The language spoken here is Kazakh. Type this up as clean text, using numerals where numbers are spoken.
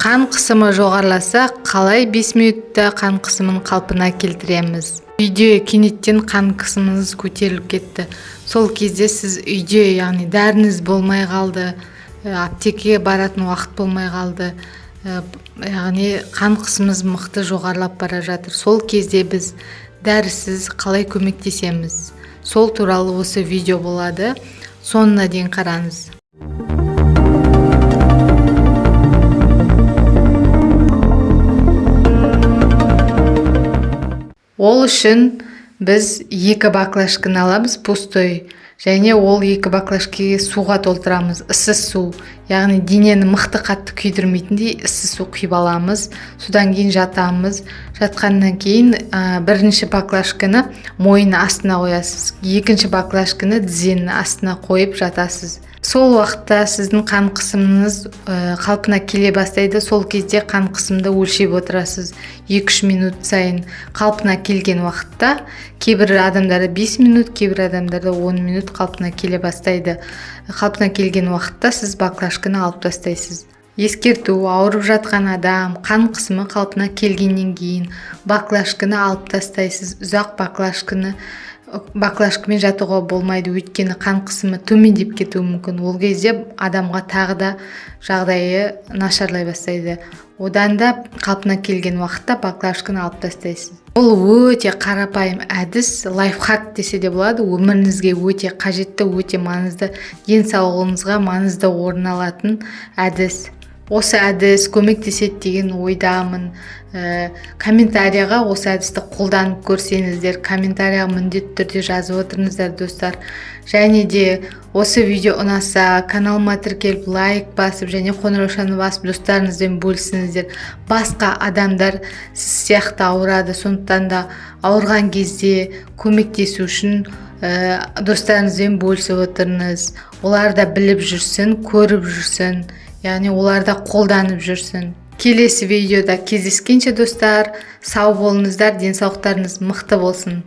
Қан қысымы жоғарыласа, қалай 5 минутта қан қысымын қалпына келтіреміз? Үйде кенеттен қан қысымыңыз көтеріліп кетті. Сол кезде сіз үйде, яғни дәріңіз болмай қалды, аптекаға баратын уақыт болмай қалды, яғни қан қысымымыз мықты жоғарылап бара жатыр. Сол кезде біз дәрісіз қалай көмектесеміз? Сол туралы осы видео болады. Соңына дейін қараңыз. Ол үшін біз 2 баклажканы аламыз, пустой, және ол 2 баклажкаға суға толтырамыз, ыссы су, яғни денені мықты қатты күйдірмейтіндей ыссы су құйып аламыз. Содан кейін жатамыз. Жатқаннан кейін бірінші баклажканы мойын астына қоясыз, екінші баклажканы тізенің астына қойып жатасыз. Сол уақытта сіздің қан қысымыңыз қалпына келе бастайды. Сол кезде қан қысымды өлшеп отырасыз 2-3 минут сайын. Қалпына келген уақытта кейбір адамдарда 5 минут, кейбір адамдарда 10 минут қалпына келе бастайды. Қалпына келген уақытта сіз баклажканы алып тастайсыз. Ескерту: ауырып жатқан адам қан қысымы қалпына келгеннен кейін баклажканы алып тастайсыз. Ұзақ баклажкамен жатуға болмайды, өйткені қан қысымы төмендеп кетуі мүмкін. Ол кезде адамға тағы да жағдайы нашарлай бастайды. Одан да қалпына келген уақытта баклажканы алып тастайсыз. Бұл өте қарапайым әдіс, лайфхак десе де болады. Өміріңізге өте қажетті, өте маңызды, денсаулығыңызға маңызды орын алатын әдіс. Осы әдіс көмектеседі деген ойдамын. Комментарияға осы әдісті қолданып көрсеңіздер, комментарияға міндетті түрде жазып отырыңыздар, достар. Және де осы видео ұнаса, каналыма тіркеліп, лайк басып және қоңыраушаны басып, достарыңызбен бөлісіңіздер. Басқа адамдар сіз сияқты ауырады, сондықтан да ауырған кезде көмектесу үшін достарыңызбен бөлісіп отырыңыз. Олар да біліп жүрсін, көріп жүрсін, яғни олар да қолданып жүрсін. Келесі видеода кездескенше, достар, сау болыңыздар, денсаулықтарыңыз мықты болсын.